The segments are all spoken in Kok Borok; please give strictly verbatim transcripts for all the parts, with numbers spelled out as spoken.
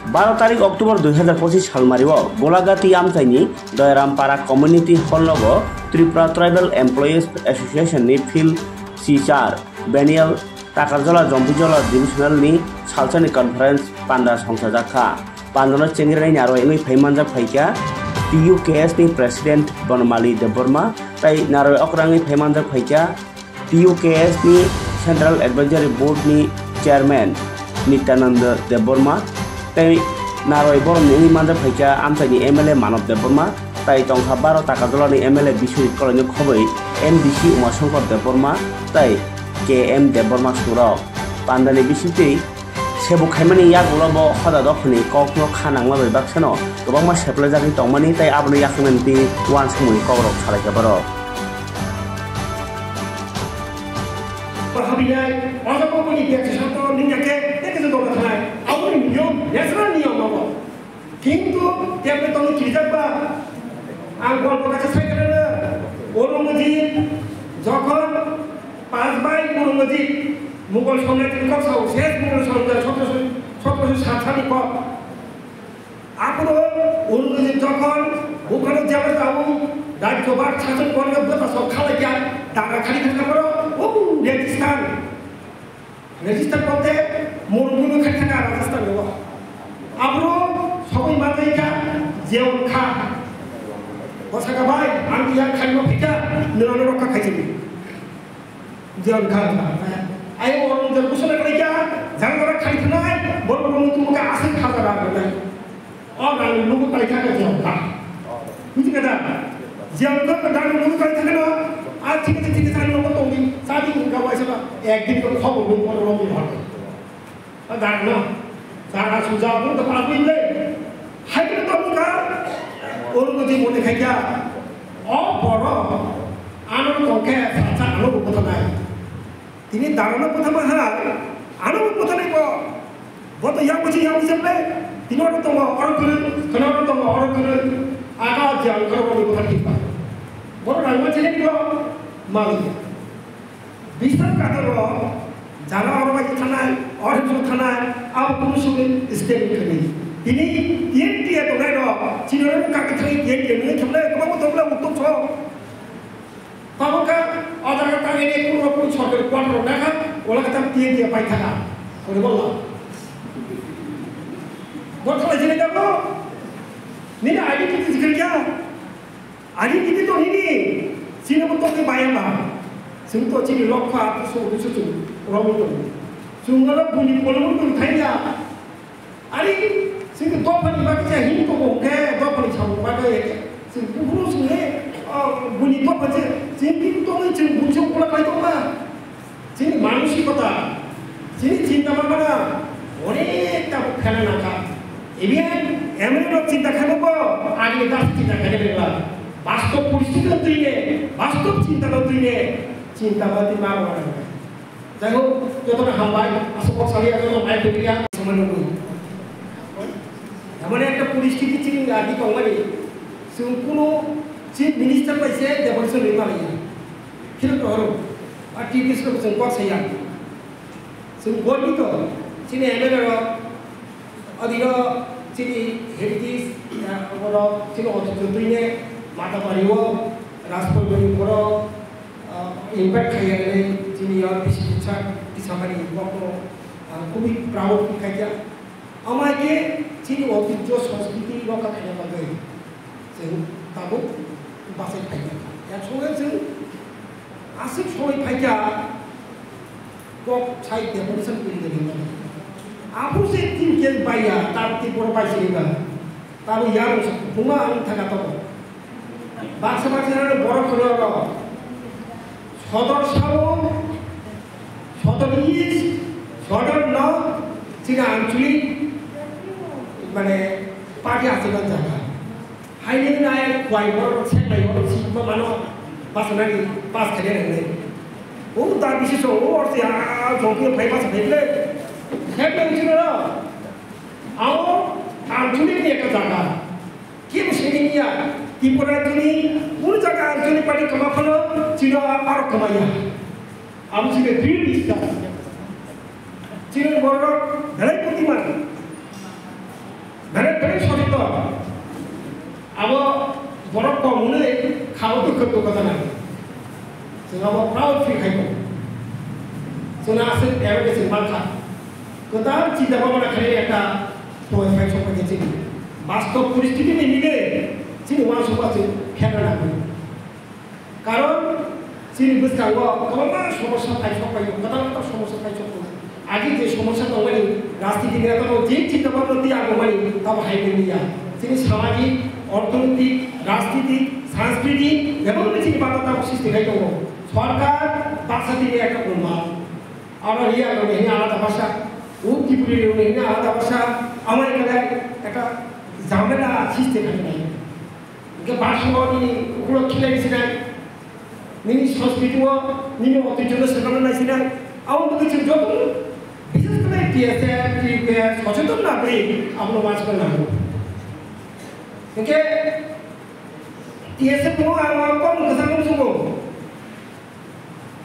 Baro tarik October dui hazar pochis salmario Golagati amchaini Doyarampara Community Hall logo Tripura Tribal Employees Association ni Phil C Char Benial Takarjala Jompuijala Divisional ni salsani conference panda songchajakha. Pandano chengrinai narwai wngwi phai manjak phaikha T U K S ni President Bonmali Debbarma tei narwai okrangwi phai manjak phaikha T U K S ni Central Advisory Board ni Chairman Nityananda Debbarma tei narwai borokni wngwi manjak phaikha amchaini M L A Manob Debbarma tei tongkha baro Takarjala ni M L A Biswajit Kolaino khobwi M D C Umashankar Debbarma tei K M Debbarma surok. Pandani bisingtwi Sebo khaimani yagulo bo hoda dophani kokno kha nangma bai baksano kwbangma seplaijagwi tongmani tei abono yakhanani tei uansukmani kokrok salaikha borok. Habinai, ojogo boni biak sato ningya khe, teke se doga thanai. Aboni niyom, natural niyom abo. Kintu, tebni tongni kirijak ba, ang golpo kaisa sai khe rwna, Aurangzeb jokhon pas bai Aurangzeb Mughal samrajyoni kok sao, ses Mughal samrajyo, sotrosho, sotrosho sat sani kok. Aphuru Aurangzeb jokhon buphano jeba tao, rajyobhat sason korna bwta sok khalaikya, daga khali thangna boro, o Rajasthan. Rajasthan bolte Morung khai thangkha Rajasthan o. Aphuru sogwi manjai kha Ziaul Khan. Bo sakha, "Bhai, ang iya khaima phikha, nwng ano rokha khaisini." Ziaul Khan. Ai o rong jar kusana khlaikha, jang jara khai thanai, bor bor mutu muka asik khaja ra nai. O rang lugu paikha ka jia ba. Buji kada? Jia ka ka rang lugu paikha na. A thik thik thik thik rang lugu tongi. Sadi ka waisa ba. Ek din ko khobor lugu ko lugu hor. A dar na. Sara suja bu ta pa bu le. Hai ka to ka. Or ko di mo de khaikha. O boro. Ano ko ke sa sa ano ko to nai. Tini darano bwtharma hai, ano bo bwtharnai bo. Bo to yang bwsi yang bwsi ble. Tini oro tongo, oro kwrwi, khwna oro tongo, oro kwrwi. Aga jang khoro bo bwthar thik ba. Bo rang ma chini bo mali. Bisar kadaro jara oro bai thanai, oro bo thanai, abo kunu sugwi step kwrwi. Tini T N T A tongnai ro, chini oro ka kwthai T N T A nungwi thumle, kwbangma tongla utuk so. Tamo kha, o jaga tangwi ni kunu rok kunu sorkari quarter rok nakha, ola kha tam T N T A pai thaka. Kori bolla. Dor khalai jini dabo. Nini identity jikir kya? Identity to nini. Sini bo to ke bayang ba. Sini to chini lokha, so, so, so, so, rong to. Sungara buni kolong to thaiya. Ari, chini dophani bagwi je hini tongo hwnkhe, dophani samung bagwi chini buphuru songni, ah, buini dopha je, chini bini tongwi chini buini se ukulok lai tongma. Chini manosikota, chini chinta bhabana onek tabuk phela nangkha. Even M L A rok chinta khaimabo agini das chinta khaina nangla. Bastob poristiti no twi ne, bastob chinta no twi ne, chinta bhabana ma rwna nangkha. Jai hok, jotono hambai, aswk kok saliya, jotono mai twiya, samai nukgo. Emon ekta poristiti chini agi tongmani, chwng kunu chief minister bai se devolution ri maliya. Khilok rohoro, a T P S rok chwng kok saya. Chwng gormito, chini M L A rok, Adino chini heritage, ah, oro chini otityo twine Matabario, Rajpalbari oro, ah, invite khaiya hwnwi chini yo bisi kisa, kisa mani kokno, ah, khubui proud feel khaikha. Amai khe chini otityo sanskriti rokha khaina bagwi. Chwng tabuk bachai phaikha. Ek songe chwng aswk soi phaikha, kok sai devolution bill de ringmani. Aphuru se tin ke baiya, tabuk tin poro bai se ringma. Tabuk yarung se phuma ang thaka tongo. Baksa baksa rano borok khoro ro. Sodor sao, Sodor East, Sodor North, chini anchalik, mane, party achaiman jaga. Haini nai, khwai borok, seklai borok, sikma mano, basa nani, pass khaina nangni. O da bisi so, o orsi, a, jongki phai basa phai le. Seklai chini ro. Amo, anchalik ni ekta jaga. Kebo sini niya, Tripura tini, kunu jaga Anjali Party kama phano, chino aro kamaya. Abo chini diri dista. Chini borok, belai buddhiman. Abo borok kom hwnwi khabo dukha dukha jana. Chwng abo proud feel khai tongo. Chwng aswk ero chwng mankha. Kwtal chinta bhabana khlai ekta poi phai sok phai chini. Bastob poristiti ni nini chini uansukma chwng khenna nangwi. Karon chini bwskango kwbangma somosya phai sok phaio, kwtal kwtal somosya phai sok phaio. Agi je somosya tongmani, rajniti neta rok je chinta bhabna twi agomani, tamo hai nini ya. Chini samajik, orthonoitik, rajniti, sanskriti, bebak chini bata tamo sristi khai tongo. Sorkar baksa tini ekta kolma. Aro riya rok hini alada basa, u Tripuri rok hini alada basa, amai kala ekta jamela sristi khai tongo. Hingke basongo nini ukulok khilai sinai, nini sanskriti o nini otijo no swkangna nai sinai, abo bagwi chwng joto, bishes kore T S F, T P F, socheton nagori, abono uansukna nango. Hingke T S F no ang, ang kok mwsang mung sugo.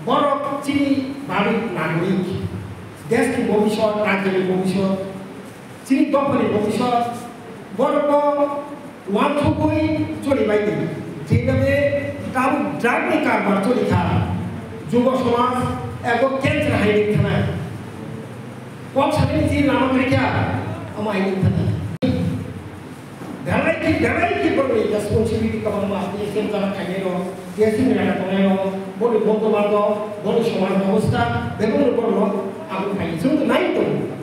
Borok chini bagwi nagorik, desh ni bhobishyot, rajyo ni bhobishyot, chini dopha ni bhobishyot, borok bo uansugwi choli bai di. Jeba je tabuk drug ni karbar choli kha, jubo somaj ego cancer hai ring thanai. Kok sani chini lama kwrwi kha, omo hai ring thanai. Belai khe, belai khe borokni responsibility kwbangma, T S F jora khainai rok, T S F ni raga tongnai rok, boni bondobando, boni somaj bebosta, bebak ni borok abo khainai. Chwng to nai tongo.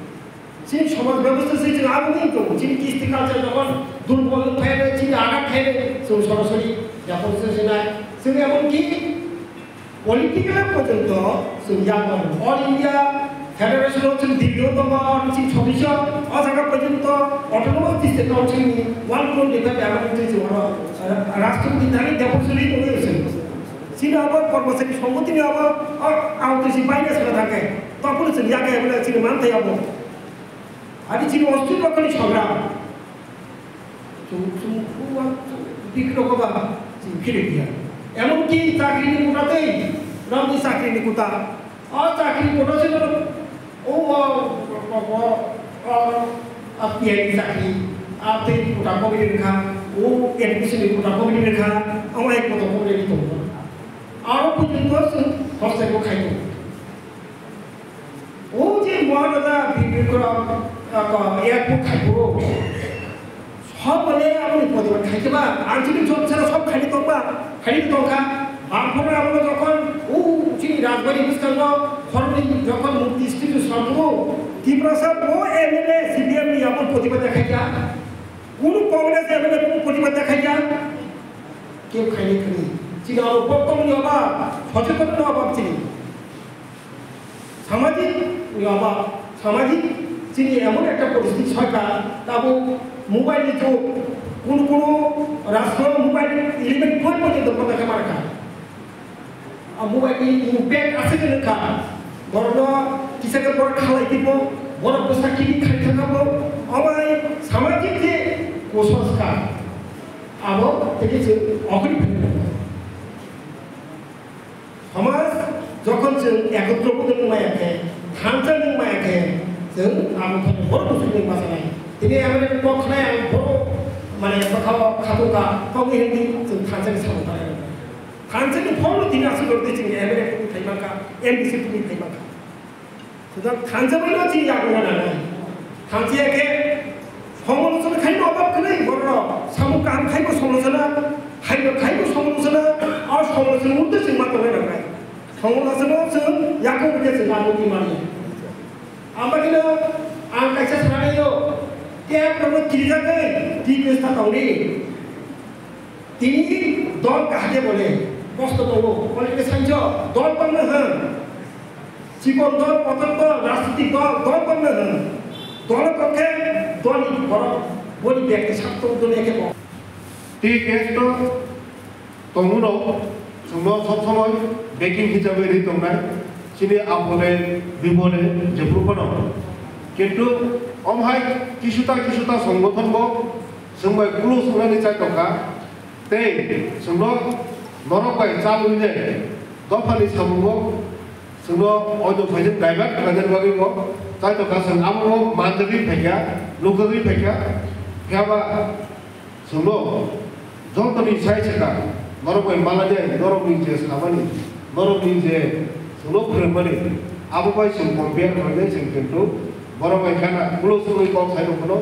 Chini somaj bebosta se chwng abo wngwi tongo. Chini kisti culture jokhon durbol wng phai rw, chini agat phai rw, chwng sorasori yapon se se nai. Chwng emon ki Political porjonto chwng yakmano. All India Federation o chwng Delhi o tongo, chini chobbish o jaga porjonto Autonomous District Council ni one twenty five amendment chwng oro, uh, Rashtrapati thani depository tongwi chwng. Chini abo Kormachari Samiti ni abo, uh, authorship paina sala thangkhe. Tophuno chwng yakya abo chini manthai abo. Adi chini ostitto khani sogra. Chwng, chwng, chwng, chwng, bikno koba, chwng philip ya. Emonki chakri ni kota tei, ramni chakri ni kota. O chakri kota se no, o, o, o, o, o, a P I ni chakri, a tei kota committee ni kha, o education ni kota committee ni kha, o ai kota committee ni tongo. Aro pujung ko chwng hostel ko khai tongo. O je Maharaja Bibir Khorok, ah, ko, airport khai phuru. Sob bole aboni protibad khai khe ba, ang chini job sara sob khai tong ba, khai tong kha. Bangphoro abono jokhon, o chini Rajbari bwskango, khoroknwi jokhon murti statue swnam phuru, Tiprasa bo M L A C P M ni aboni protibad khai kha. Kunu Congress M L A kunu protibad khai kha. Kebo khai ni khani. Chini abo bottom ni oba, socheton ni oba chini. Samajik ni oba, samajik chini emon ekta poristiti soikha, tabuk mobile ni jug, kunu kunu rastro mobile eleven twelve porjonto bondh khe mankha. A mobile ni impact aswk wngkha, borokno kisa khe borok khalai tipo, borok bwsa kibi khai thangkha bo, obai samajik je kusanskar, abo tei khe chwng okhorni phai. Somaj jokhon chwng ekotro bodol wng maya khe, thansa wng maya khe, chwng abo khe borok bwswk wng bachanai. Tini M L A ni kok khnai ang borok mane bwkha o khatungkha, kok ni hindi chwng thansa ni samung tanai. Thansa ni phol no tini aswk rok tei chwng M L A tini phai mankha, M D C tini phai mankha. Sudan thansa bai no chini yago na nanai. Thansa ya khe Somolochona khaima obab kwrwi borok rok. Samung kaham khaima somolochona, khaima, khaima somolochona, o somolochona murte chwng ma tongnai nangnai. Somolochona o chwng yakung rwkhe chwng yakung di mani. Amba kino ang kaisa sanai o, tep rokno kirijagwi, twi kwsta tongdi. Tini dol kaham khe bole kosto tongo, bole khe sanjo dol tongno hwn. Chikon dol, kotor dol, rajnitik dol, dol tongno hwn. Dol tongkhe dolni borok boni bekti sak tong dole khe bo. Tei kesto tongno chwngno sob somoi backing hisabe ri tongnai chini apone bibone jephru phano. Kintu omhai kisuta kisuta songothon bo chwng bai kulu sungnani chai tongkha. Tei chwngno norok bai chalwi de dophani samungo chwngno oino phaijak divert khlainani bagwi bo chai tongkha, chwng abono manjagwi phaikha, nukjagwi phaikha. Phiya ba Chwngno jotoni sai se kha, norok bai malai de, norokni je samani, norokni je chwngno phrwngmani, abo bai chwng compare khlainai chwng kintu borok bai khana ulo chwngwi kok sai rok phano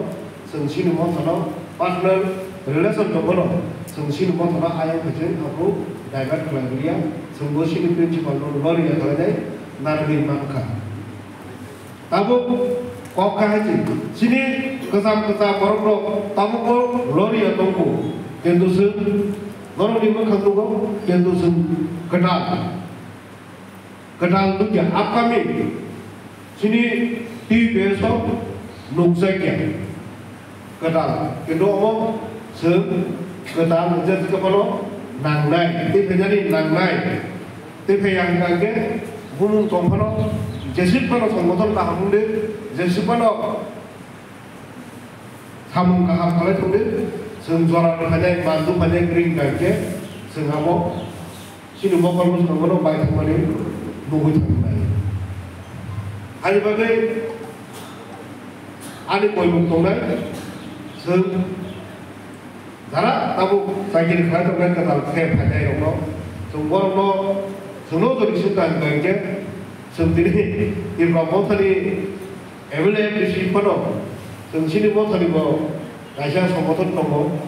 chwng chini mothano personal relation tongmano, chwng chini mothano ayang khe chwng aphuru divert khlai rwya, chwngbo chini principal no loriya khlainai narwgwi mankha. Tabuk kok kahai se, chini kwcham kwcham borok rok tabukbo loriya tongo, kintu chwng norokni mwkhang nugo, kintu chwng kwtal, kwtal nukya, upcoming chini T P S o nukjakya. Kwtal, kintu omo chwng kwtal hwnjak khe phano nangnai, tei phainani nangnai, tei phai yang kha khe bumung tong phano, jeswk phano songbothon kaham wng di, jeswk phano samung kaham khalai thung di, chwng jora rw phainai, mandu phainai kwrwi wng kha khe chwng abo Chini mokol bwskango no bai thangmani nugwi thangmani. Ani bagwi ani koimung tongnai, chwng jara tabuk chakiri khlai tongnai kwtal khe phainai rokno, chwng borokno, chwngno jodi swngkha hwnkha hinkhe, chwng tini Tipra Mothani M L A M D C phano chwng chini mothani bo kaisa songothon tongo.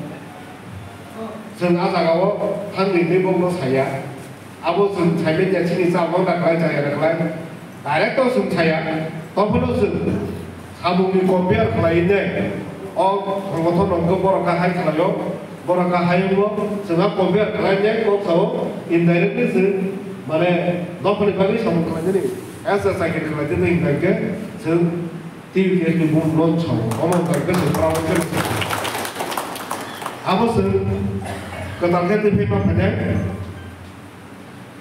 Chwng a jagao thangwi hinwi bokno saya. Abo chwng saiman ya chini chamung da khlai chaya da khlai. Direct to chwng saya. Tophano chwng samungni compare khlai ne. O songothon rok borok kahai khlaio. Borok kahai wngbo chwng a compare khlai ne kok sao. Indirectly chwng mane dophani bagwi samung khlai nani. Asa chakiri khlai tini hwnkha khe chwng T P S ni bumung no sao, omo wngkha khe chwng proud khe. Abo chwng kwtal khe twi phai ma phainai,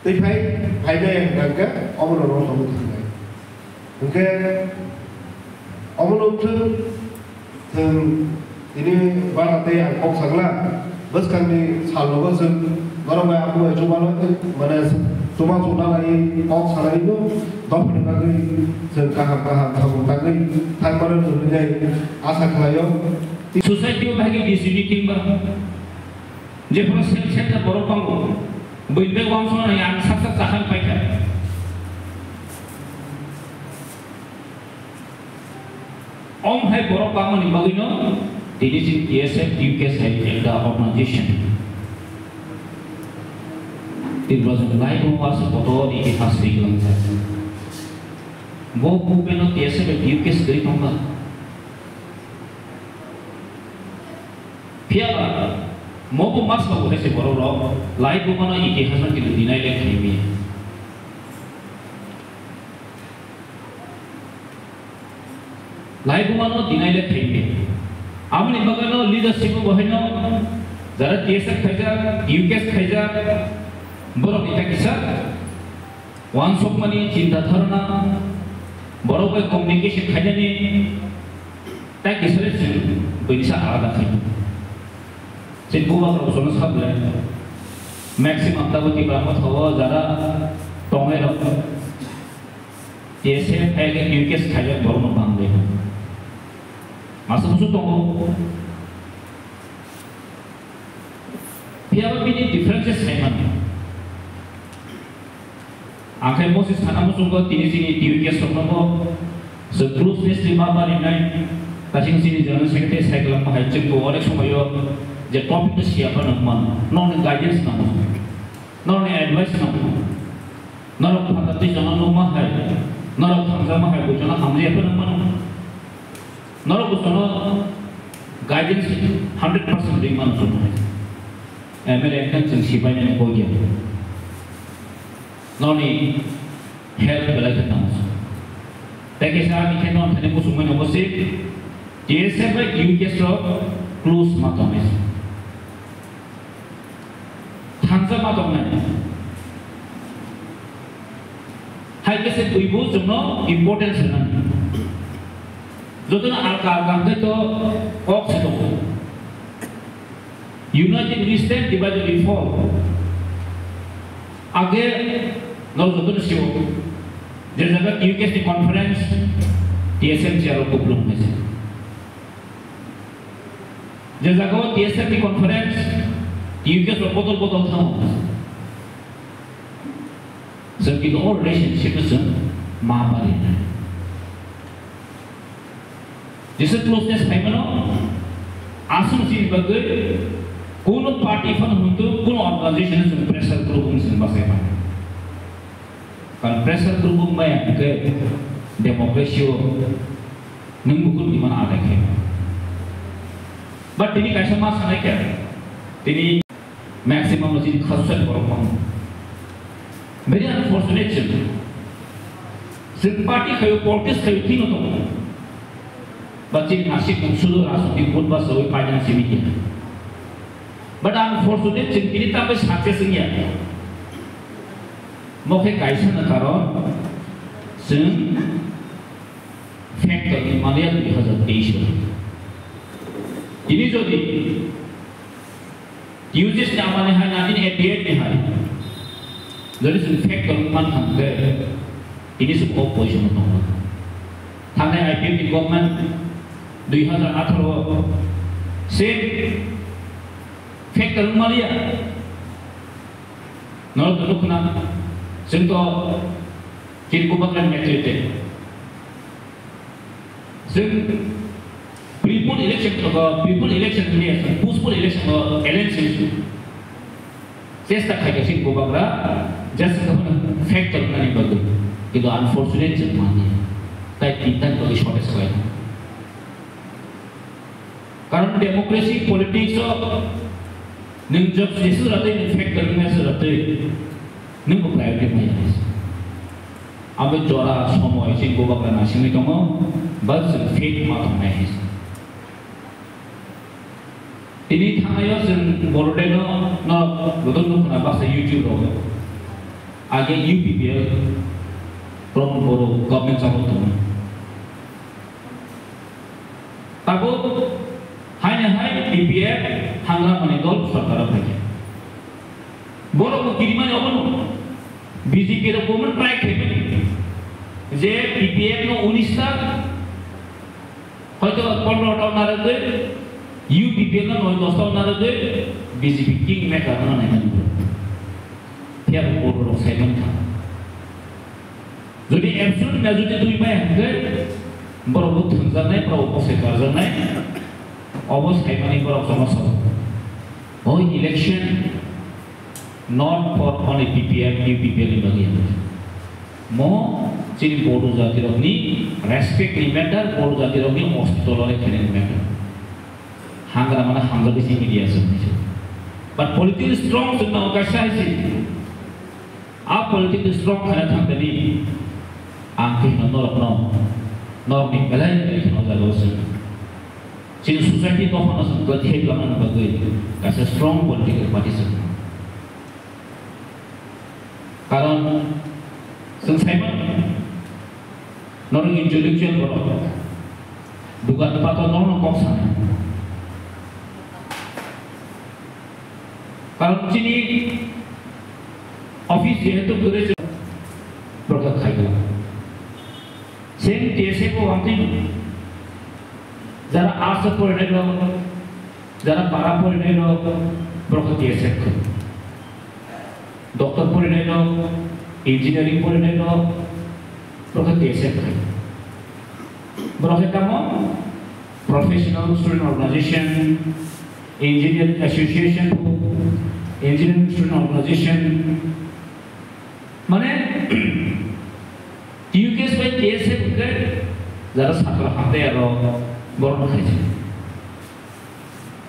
twi phai phainai hwnkha khe omo no rw tongwi thangnai. Hwnkhe omo no wngthwng, chwng Tini bara tei ang kok sagla, bwskangni salrogo chwng norok bai abo bai chubalo, mane, chuba chukna lai kok salai no, dophani bagwi chwng kaham kaham samung tangwi thangmano hwnwi asa khlaio. Society o bahai khe disunity ba, jephuru self centre borok tongo, buini bai uansuknani ang sak sak chakhan paikha. Om hai borok bangmani bagwino tini chini T S F, T U K S hai ekta organization. Tripura jani lai bo aswk kotor itihas ri langjak. Bo movement no T S F bai T U K S kwrwi tongkha. Phiyaba mo bo ma sabo hai se borok rok lai bo mano itihas no kintu deny le khaimya. Lai bumano dinai le thaibe. Aboni bagano leadership bo haino jara T S F khaijak, U K S khaijak, borok ni ta kisa wansokmani chinta dharana, borok bai communication khainani ta kisa le chwng buini sa alada khai. Chini bubagrok jono sable maximum tabuk Tipra Motha o jara tongnai rok. T S F hai khe U K S khaijak borokno bangwi. Masa musu tongo. Phiyaba bini differences saimano. Ang khe Moses thana muchungo tini chini T U K S rokno bo chwng closeness ni ma barinai. Kasing chini General Secretary cycle ang bahai chwng bo onek somoyo je topic no siya phano mano. Nokni guidance nango. Norokni advice nango. Norok phatha twi jona nukma hai, norok thangjama hai, buijono hamjaya phano mano. Norok buijono guidance hundred percent ring mano jono hai. M L A ekta chwng sipai nani koi ya. Noni help belai khe tamo. Tei kisa ani khe non thani muchungmani obo se T S F bai U K S rok close ma tongnai. Thansa ma tongnai. Hai khe se buibu chwngno importance rwnani. Jotono alka alka hwnkhe to kok se tongo. United we stand, divided we fall. Age norok jotono sio. Je jaga U K S ni conference, T S M chair o kuplung hwnwi se. Je jagao T S F ni conference, T U K rok bodol bodol thango. Chwng kintu o relationship no chwng ma pari nai. Jesa closeness phaimano, aswk chini bagwi kuno party phano hwntu, kuno organization chwng pressure group wng chwng bachai mano. Karon pressure group wng maya hwnkhe democracy o nwng bukur demand adai khe. But tini kaisa ma sanai khe, tini maximum no chini khaswk borok tongo. Very unfortunate chwng. Chwng party khayo, politics khayo, thwino tongo. But chini nasib mung sudu rajniti vote ba sawi painang simi khe. But unfortunate chwng tini tambai success wngya. Mo khe kaisa na karon chwng factor ni maliya dui hazar teis o. Tini jodi U G C ni amani hai nineteen eighty eight ni hai. Jodi chwng factor wng man thang khe, tini chwng o position o tongo. Thangnai I P F ni government dui hazar atharo o same factor wng maliya. Norok to nukna, chwng to chini bubagra ni netrite. Chwng pre-poll election, uh, pre-poll election hwnwi asa, post-poll election o alliance hwnwi chesta khaikha chini bubagra, just factor wngnani bagwi. Kintu unfortunate chwng manya. Tai tinta ni bagwi shortage khlaina. Karon democracy politics o nwng jok jesu ratwi nwng factor wngna se ratwi nwng bo priority maya. Abo jora somoi chini bubagra nasingwi tongo, but chwng faith ma tongnai hai se. Tini thangnaio chwng Borodeno no bodol nukna baksa YouTube rok. Age U P P L Pramod Boro government chalo tongo. Tabuk haino hai B P F Hangramani dol sorkaro phaikha. Borok bo kirimani obono B J P rok bo try khaimani je B P F no unis ta, hoito pondro ta narwgwi, U P P no noi dos ta narwgwi B J P king maker no naimani borok. Phiya bo borok rok saiman kha. Jodi absolute majority twi maya hwnkhe borok bo thwngjaknai, borok bo bwsai karjaknai, obo saimani borok chama sao. O election not for only B P F, U P P L ni bagwi. Mo chini Bodo jatirokni respect ni matter, Bodo jatirokni ostitolore khenani matter. Hangra mana hamjagwi si media se. But political strong se no kaisa hai si. A politics strong khaina thangtani, ang khe hino norokno, norokni belai belai kheno jaga o chwng chini society dophano chwng kwthwi lanani bagwi kaisa strong political party chwng. Karon chwng saimano norok intellectual borok, dugan pato norokno kok sanai. Karon chini office jehetu kwrwi se borok khaikha. Same T S F o wngtwi jara arts o porinai rok, jara para porinai rok, borok T S F kho. Doctor porinai rok, engineering porinai rok, borok T S F kho. Borok khe tamo professional student organization, Engineer Association, Engineering Student Organization, mane T U K S bai T S F hwnkhe jara satro hamtaya rok borok no khaijak.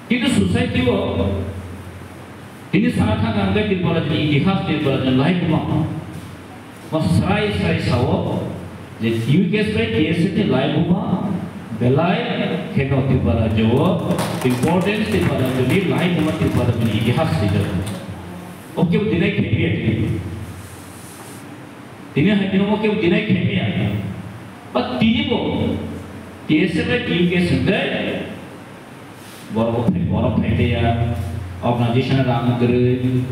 Kintu society o tini sana thang ang khe Tripura ni itihas, Tripura ni laibuma. Mo srai srai sao je U K S bai T S F ni laibuma belai kheno Tripura rajyo o importance Tripura rajyo ni laibuma Tripura rajyo ni itihas swijak. O kebo deny khe phiya tini. Tini hai tini o kebo deny khe phiya. Ba tini bo T S F bai T U K S hwnkhe borok phai, borok phai taya, organization rang kwrwi,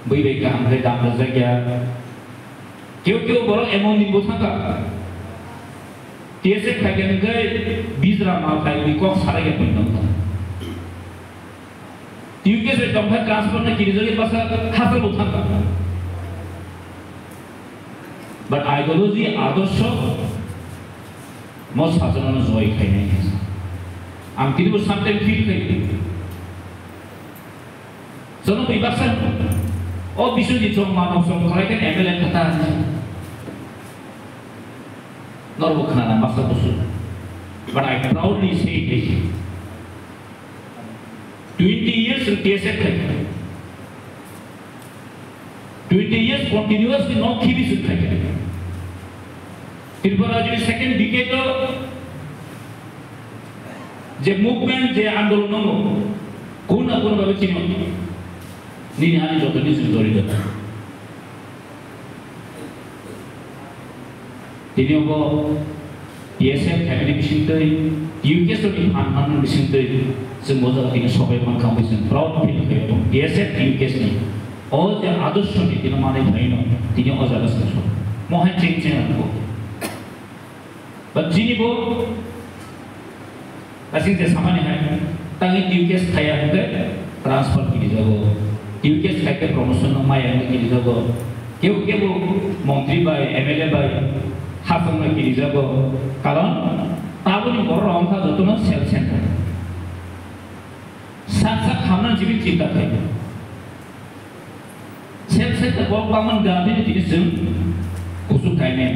bui bai kaham khe dam rwjak ya. Kebo kebo borok emon din bo thangkha. T S F khai khe hwnkhe bijra mal khai wi kok sarai ya pindong kha. T U K S bai tongkha transfer na kiri jagwi basa hasal bo thangkha. But ideology, adorsho, mo sajona no joy khainai. Ang kiri bo sometimes feel khai. Jono bai baksa o bisuni chong manok chong khalai khe M L A khata. Norbo khana baksa busu. But I proudly say this. Twenty years in T S F khai. Twenty years continuously no khibi suk khai. Tripura Rajya second decade o je movement, je andolon no, kun na kun babe chino. Nini ani joto ni sin jori da. Tini obo T S F family bisingtwi, T U K S ni phan phan bisingtwi, chwng bo jaga tini sobai mankha, chwng proud feel khaio T S F T U K S ni. O je adorsho ni tini manwi phaino, tini o jaga chwng so. Mohai cheng cheng ang kho. But chini bo asing je samani hai, tangi T U K S khaya hwnkhe transfer kiri jago. T U K S khai khe promotion no maya hwnkhe kiri jago. Kebo kebo montri bai, M L A bai hapung no kiri jago. Karon taboni borok rok wngkha jotono self center. Sak sak hamna jibi chinta khai. Self center borok bangmani gana tini tini chwng kuchuk kainai.